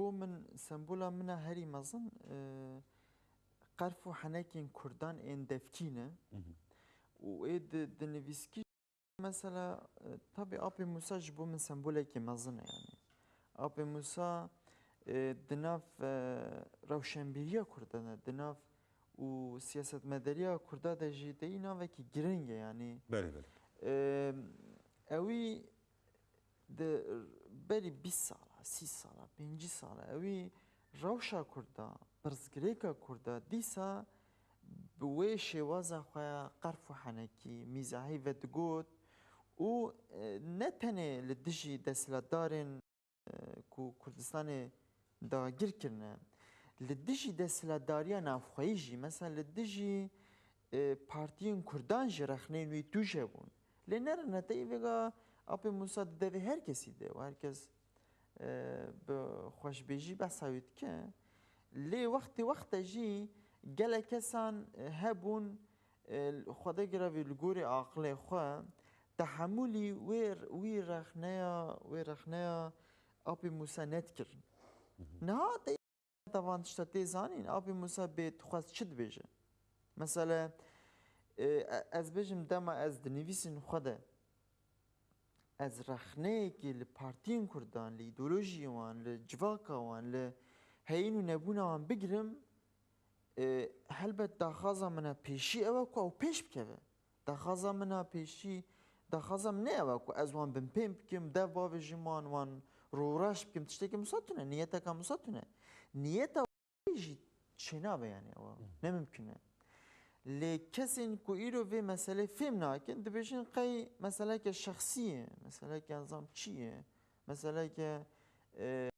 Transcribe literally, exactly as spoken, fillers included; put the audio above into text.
Bo min sembola min a herî mezin, e, qerf û henekên kurdan ên devkî ne. Û ê di, di nivîskî mesela, e, tabî Apê Mûsa ji bo min sembolekî mezin e, yanî. Apê Mûsa, e, di nav, e, rewşenbîriya kurdan de, di nav û siyasetmedariya kurda de jî deyî navekî giring e, yanî. Belê, belê. E, ewî di berî bîst sala, sî sala, pêncî sala, ewî rewşa kurda, pirsgirêka kurda dîsa bi wê şêwaza xwe ya qerf û henekî, mîzahî vedigot û, e, ne tenê li dijî desthilatdarên, e, ku Kurdistanê dagir kirine, li dijî desthilatdariya navxweyî jî, mesela li dijî, e, partiyên kurdan jî rexneyên wî tûj hebûn. Lê nerine te î vêga Apê Mûsa di devê her kesî de û her kes, e, bi xweşbêjî behsa wî dike. Lê wextê wexte jî gelek kesan, e, hebûn, e, xwedê giravî li gorî aqilê xwe tehemûlî wê, wî rexneya, wê rexneya Apê Mûsa nedikirin. Niha te van tişta tê zanîn, Apê Mûsa bê tu xwest çi dibêje? Mesela, e, e, ez bêjim dema ez dinivîsim xwe de, ez rexneyekê li partiyên kurdan, li îdeolojiyê wan, li civaka wan, li heyîn û nebûna wan bigirim, e, helbet daxwaza min a pêşî ew e ku ew pêş bikeve. Daxwaza min a pêşî, daxwaza min ne ew e ku ez wan binpê bikim, dev bavêjim wan, wan rûreş bikim, tiştekî wisa tune, niyeteka wisa tune. Niyeta wî jî çênabe, yanî ew ne mimkun e. Lê kesên ku îro vê meselê fêm nakin, dibêjin qey meseleke şexsî ye, meseleke nizam çi ye, meseleke, e,